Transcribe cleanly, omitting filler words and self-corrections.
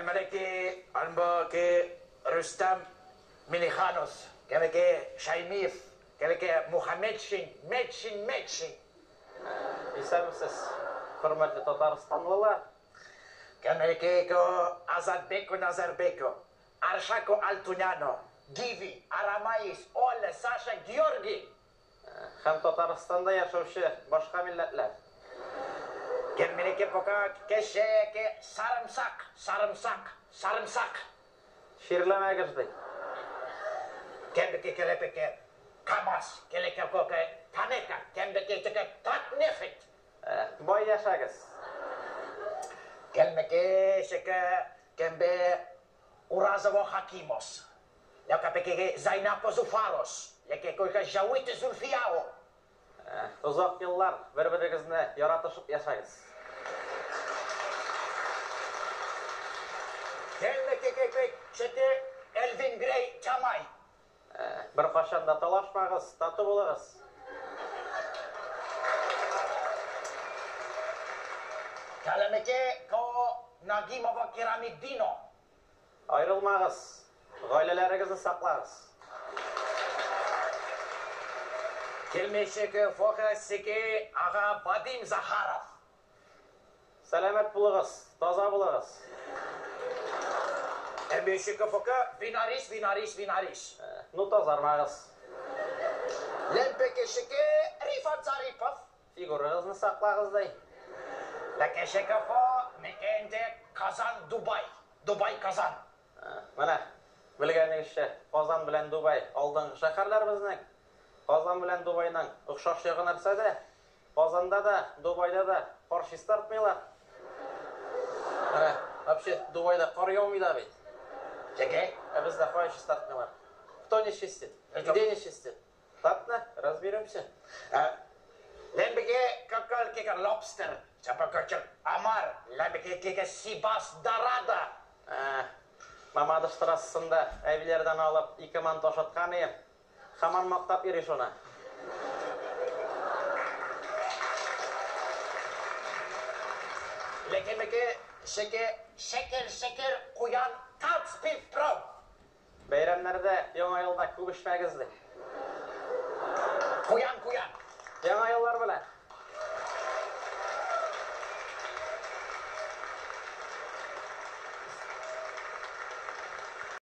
Әлмәләке Анбаке Рөстәм Миниханов, Кәләке Шаймиев, Кәләке Мухаммедшин, Метшин, Метшин. Исәнмесез, хөрмәтле татарстанлылар. Кәмәләке Азатбеко Назарбеко, Аршако Алтуняно, Гиви, Арамаис, Оля, Саша, Георгий. Һәм Татарстанда яшәүче башка милләтләр. Кәмәләке пока кешеке сарымсак, сарымсак, сарымсак. Чирләмәгез ди. Кәмбеке кәләпеке КАМАЗ, кәләкә коке Танека, кәмбеке теке Татнефть. Бай яшәгез. Кәлмеке шеке кәмбе Уразово Хакимос. Ләкәпекеге Зайнапо Зуфарос, ләке койка Жауите Зульфияо. Озак еллар бер-берегезне яратышып яшәгез. Кәлмеке шеке Элвин Грей Чамай. Беркайчан да талашмагыз, тату булыгыз. Кәләмеке ко Нагимова Керамиддино. Аерылмагыз, гаиләләрегезне саклагыз. Келмешеке фока секе ага Вадим Захаров. Сәламәт булыгыз, таза булыгыз. Әмешеке фока Винарис, Винарис, Винарис. Ну тазармагыз. Лемпекешеке Рифат Зарипов. Фигурагызны саклагыз ди. Ләкешеке фо мекенде Казан, Дубай. Дубай, Казан. Менә, белгәнегезчә, Казан белән Дубай алдынгы шәһәрләр безнең. Казан белән Дубайның охшаш ягы нәрсәдә? Казанда да, Дубайда да кар чистартмыйлар. Менә, вообще Дубайда кар яумый да бит. Чеке? Ә бездә кая чистартмыйлар? Кто не чистит? Где не чистит? Ладно, разберемся. Лембеге какал кека лобстер, чапакачак амар, лембеге кека сибас дарада. Мамадыш трассасында әбиләрдән алып ике мант ашаткан идем. Һаман мактап йөри шуны. Лекемеке шеке шекер шекер куян Татспиртпром. Бәйрәмнәрдә, Яңа елда күп эчмәгез ди. Куян куян. Яңа еллар белән.